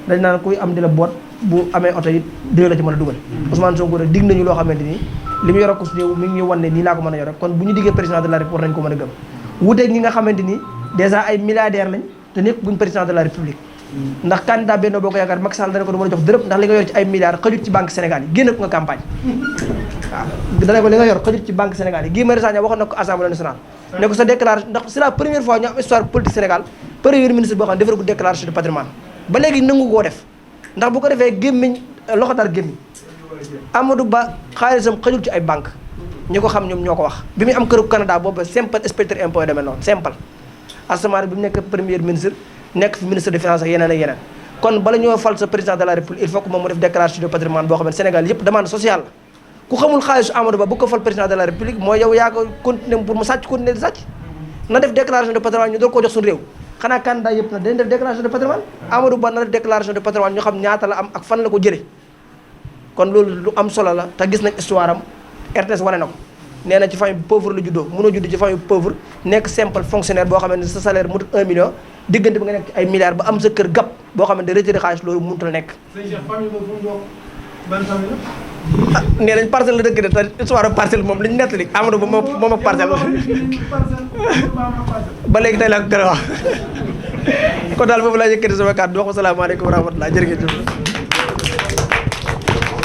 dañ naan kuy am di la boot bu amee oto it dina la ci mën a dugal Ousmane Sonko rek dig nañu loo xamante ni li mu yor akus néew mi ngi ñu wan ne nii laa ko mën a yore kon bu ñu diggee président de la république war nañ ko mën a gëm wuuteeg ñi nga xamante ni dèjà ay milliardaires lañ te nekk guñ président de la république ndax candidat Benno Bokk Yaakaar Macky Sall dana ko du mën a jox dërëm ndax li nga yor ci ay milliards xëjut ci banque Sénégal yi génn ko nga campagne waaw dana ko li nga yor xëjut ci banque Sénégal yi Guy Marius Sagna waxoon na ko assemblée nationale ne ko sa déclaration ndax c'est la première fois ñu am histoire politique Sénégal premier ministre boo xam ne defal ko déclaration de patrimoine ba léegi nangu koo def ndax bu ko defee gémmiñ loxo dar gémmiñ Amadou Ba xaalisam xëjul ci ay banque ñi ko xam ñoom ñoo ko wax bi muy am këru Canada boobu simple inspecteur impôt demee noonu simple asamaane bi mu nekk premier ministre nekk fi ministre des finances ak yeneen ak yeneen kon bala ñoo fal sa président de la république il faut que moom mu def déclaration de patrimoine boo xam ne Sénégal yëpp demande sociale la ku xamul xaalisu Amadou Ba bu ko fal président de la république mooy yow yaa ko continuer pour mu sàcc continuer di sàcc na def déclaration de patrimoine ñu doon koo jox suñu réew xanaa candidat yëpp nag dañ def déclaration de patrimoine Amadou Ba na def déclaration de patrimoine ñu xam ñaata la am ak fan la ko jëlee kon loolu lu am solo la te gis nañ histoire am RTS wane na ko nee na ci famille pauvre la juddoo mënoo judd ci famille pauvre nekk simple fonctionnaire boo xamante ne sa salaire mu 1 million diggante bi nga nekk ci ay milliards ba am sa kër gap boo xamante ne retiré xaalis loolu mënut a nekk. ah nee nañ parcelle la dëkk de te histoire parcelle moom li ñu nettali Amadou Ba moom ak parcelle ba léegi tey laa ko gën a wax kon daal boobu laa yëkkati sama kàddu wax wasalaamaaleykum wa rahmatulah jërëjëf.